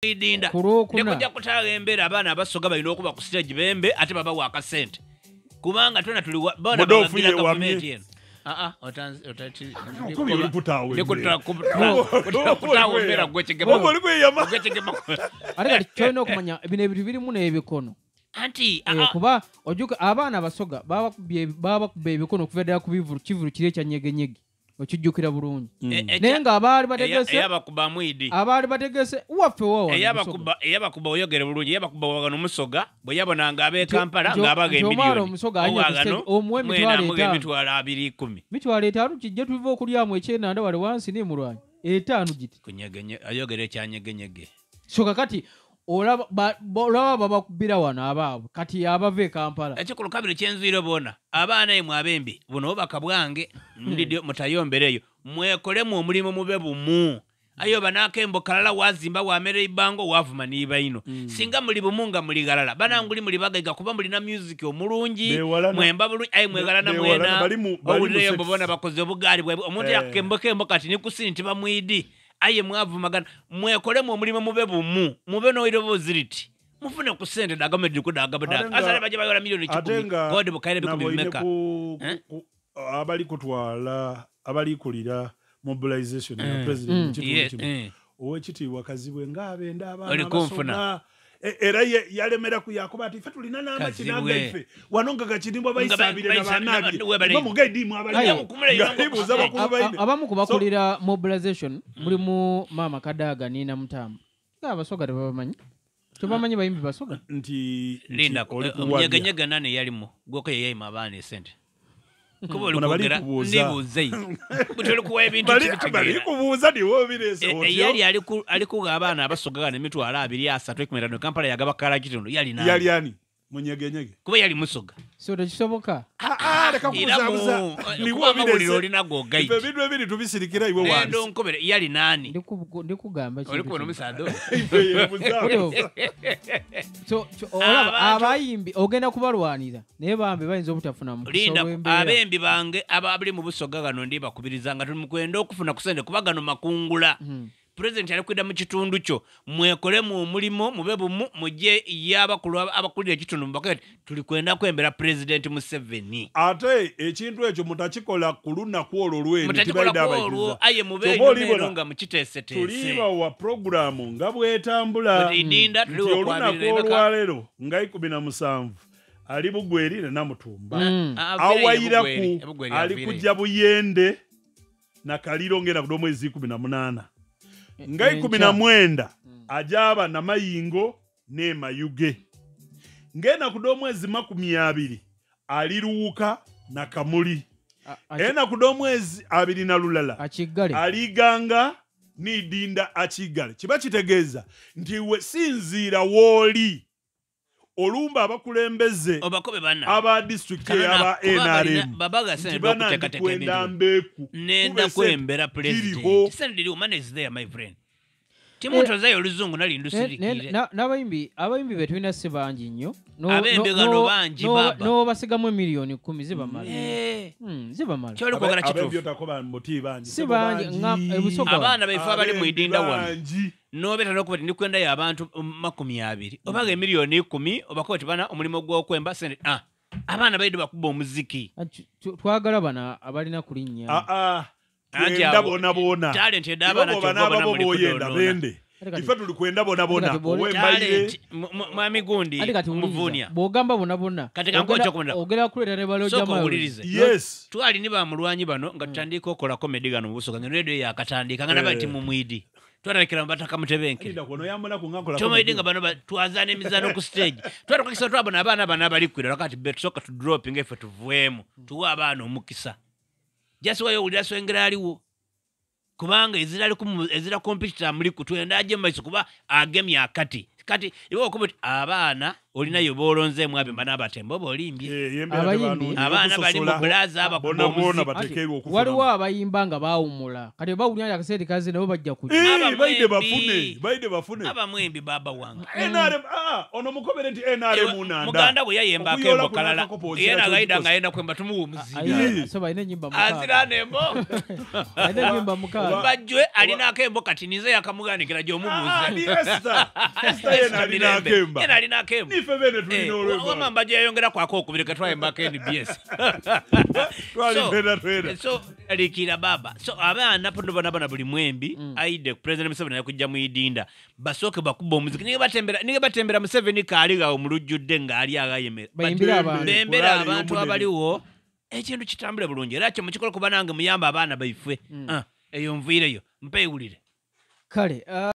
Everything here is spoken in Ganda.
Idinda. Ku Lwokuna. Nekujja kutaaga embeera, abaana abasoga balina okuba ku stage bembe, ate babawa akasente, kubanga twena tuli bona Mudofu bawagira ye wamye. gavumenti eno. Ah, ah, Okubi oli kutaawa embeera. Kutaawa embeera gwe kigema. Oba oli kweyama. Gwe kigema. Ate kati kyolina okumanya, bino ebintu birimu n'ebikono. Anti Kuba ojjuka abaana abasoga baba bakuba ebikono okuva ddala ku bivulu, kivulu kiri ekya Nyegenyege, okijjukira bulungi. Naye ng'abaali bategese Eyabakuba mwidi. Abaali bategese waffe wa wano Busoga. Eyabakuba, oyogere bulungi, eyabakuba wagano musoga bwe yabonanga ab'e Kampala ng'abaga Nti omwana emiliyoni. omusoga alinnya ku Owagano stage, omuwa mwena emitwalo amuga 5. 200,000. 50,000 kijje tuva okulyamu ekyenanda wali wansi nemulwanyi 5 giti. Kunyegenye ayogere ekyanyegenyege. So kakati olaba olaba babakubira wano abaabwe, kati abava e Kampala. Ekikulu kabiri kyenzwire, bona abaana emwe abembi buno obubaka bwange ndidi mutayombereyo, mwekolemu omulimu, mube bumu. Ayo banakembo kalala wazimba wamere ibango wavuma niba ino. Singa muli bumu nga muli galala, bananguli muli bagaiga, kuba mulina music omulungi. Mwemba bulungi, ayi mwegalana. Bewalana, Mwena bali mu owulireyo sex. mbona bakoze obugaali bwabwe omuntu yakembo kembo kati nikusini tibamwidi, aye mwavumagana. Mwekolemu omulimu, mube bumu, mube n'oiroboozi liti mufune ku sente dagamedi kudagabadaga. Asale bajja bayola miliyoni Ate 1,000 nga godi bukaire 100 naboine bimeka. Eh? Abali kutwala, abali kulira mobilization ya president mu kitundu kino. Owekitiibwa Kazibwe ng'abenda abaana Oli kunfuna. abasoga. Era ye yalemera ku yakuba ati ffe tulina n'amakina Kazibwe. gaife wano nga gakirimbwa bayisaabire nabanabye bamugaidimu. Aye. Abalibuuza bakulu baine. Abamu ku bakulira mobilization mulimu Maama Kadaaga Niina Mutamba, nga abasoga tebabamanyi, tebamanyi bayimbi basoga. Nti Linda. Oli kuwabya. Omunyegenyege nani yalimu gwoko yeyayima abaana esente, kuba oli Bona bali kwogera kubuuza. Ndibuuze bwe toli kuwa ebintu Bali kibitegeera. kubuuza niwe obireese otyo. Eyali alikuga abaana abasoga gano 20,000, 30, 15, Kampala yagaba kala kitundu, yali nani? Yali ani munyegenyege? Kuba yali musoga. So tekisoboka. Ah, ah, leka Iramu kubuzabuza, niwe kubanga obireese. wulira olina Ife gogaiti. ebintu ebiri tubisirikira iwe Nendo wansi. nkobere yali nani? Ndikugamba Oli kintu kubona kino. omusaadha oyo. Ife yebuza. So olaba abayimbi ogenda kubalwanira, naye bambi bayinza obutafuna mukisa Linda. olw'embeera. Abembi bange abali mu Busoga gano ndibakubiriza nga tuli mukwenda okufuna ku sente, kuba gano makungula. Pulezidenti ali kwidda mu kitundu kyo, mwekolemu omulimu, mube bumu, mujje ye abakulu abakulira ekitundu mubakole nti tuli kwenda kwembera Pulezidenti Museveni. Ate ekintu ekyo mutakikola ku lunaku olwo lweni. Mutakikola Tibaida ku olwo, abayigiza. Aye mube Kyova enyuma olibona, eno nga mukiteeseteese. Tulibawa puroguramu nga bwetambula. Idinda Nti tuliwo olunaku okwabirira emeka. olwaleero nga 17 ali Bugweri ne Namutumba. Aviireyo. Awayiraku Ebugweri ali aviireyo. kujja Buyende na Kaliro ngenda ku omwezi 18 nga 19 ajaba Namayingo ne Mayuge, ngenda ku omwezi 20 aliruwuka na Kamuli. Ena ku omwezi 21 Akiggale. Aliganga nidinda akigale. Kiba kitegeeza nti we sinziira wooli olumba abakulembeze Obakobe bana aba disitulikiti Kano eyaba kuba NRM babaga sente nti bana okuteekateeka ndikwenda ebintu. mbeeku. Nenda Kube sente kwembera ziriho. president, sente diriwo, money is there, my friend. Timuntozayo oluzungu nali ndusirikire. N'abayimbi, abayimbi be tulina si bangi nnyo. Abembi gano bangi, baba. N'obasigamu emiliyoni 10 zibamala. Zibamala. Kyoli kwogera Abembi kituufu. otakoba muti bangi. Si bangi, nga ebusoga. Abaana baife abali mu idinda wano Bangi. nobeeta nokuba ti ndikwendayo abantu 20, obaga emiliyoni 10, obakoba ti bana omulimu gw'okwemba sente, abaana baidde bakuba omuziki. Twagala bana abalina kulinnya. Ah, ah, Anti twenda bona bona. Talent ed'abaana Ibo kyova bona bona ababo muli boyenda kudonoona. bende. Ate kati Ife tuli kwenda bona bona. Ate kati Owembaire. Talent, mwami gundi Ate kati wuliriza, muvunia. Bw'ogamba bona bona, Kati kankuwa ekyokulonda. Ogenda kuleeta ne baloja Sooka Miles. owulirize. Yes. Twali ni bamulwanyi bano nga tutandika okola comedy gano mu Busoga, nga radio yakatandika nga nabali timumwidi, twatandikira mu bataka mutebenkere. Linda kuno yamala ku ngakola. Kyomaidi nga bano twazaana emizaano ku stage, twatukakisa twabona abaana bano abalikwira lwakati be tusooka tudropinga effe tuveemu tuwe abaana omukisa. Jasiwayo owulira swengera aliwo kubanga ezira ezira competitor muliku twenda ajje mu maiso kuba agemye akati. Kati iwe okuba nti abaana Olinayo boolonzeemu abemba n'abatembo oba olimbye. Embeera Abayimbi. tebanoonya, Abaana bali mu okusosola. bulaza abakuba Bonna bona omuziki. batekeerwa okufuna. Waliwo abayimba nga baawummula, kati bawulira nti akaseera kaze nabo bajja kujja. Eh, baide Abamwembi. bafune, baide bafune. Abamwembi baba wange. NRM, ono mukobere nti NRM nanda. Muganda bwe yayemba Okuyoola akembo kalala, kunakakopo ye ozira nagayida ky'ogikoze. nga ayenda kwemba tumuwa omuziga. Ayi. So balina ennyimba mukaaga. Azira nembo. Alina ennyimba 6. Mbajjwe alina akembo kati ninze yakamuganikira Ah, gy'omubuuza. ni Esther. Esther yena alina akemba. Yena alina akembo. Nife bene tulina olwemba. Wama Mbajjwe yayongera kwako okubiri katwayembako NBS. Twali So, twena twena. So alikira baba. So abaana pono bana bana buli mwembi aide President Museveni yakujja mu idinda. Basooke bakuba omuziki. Nige batembera Museveni kaali gawo mu lujjudde ng'ali agayemera. Bayimbire abantu. Bembera Kulaali abantu y'omunene. abaliwo ekintu kitambule bulungi era kyo mukikola kuba nange muyamba abaana baife. Eyo nviireyo mpeewulire. Kale.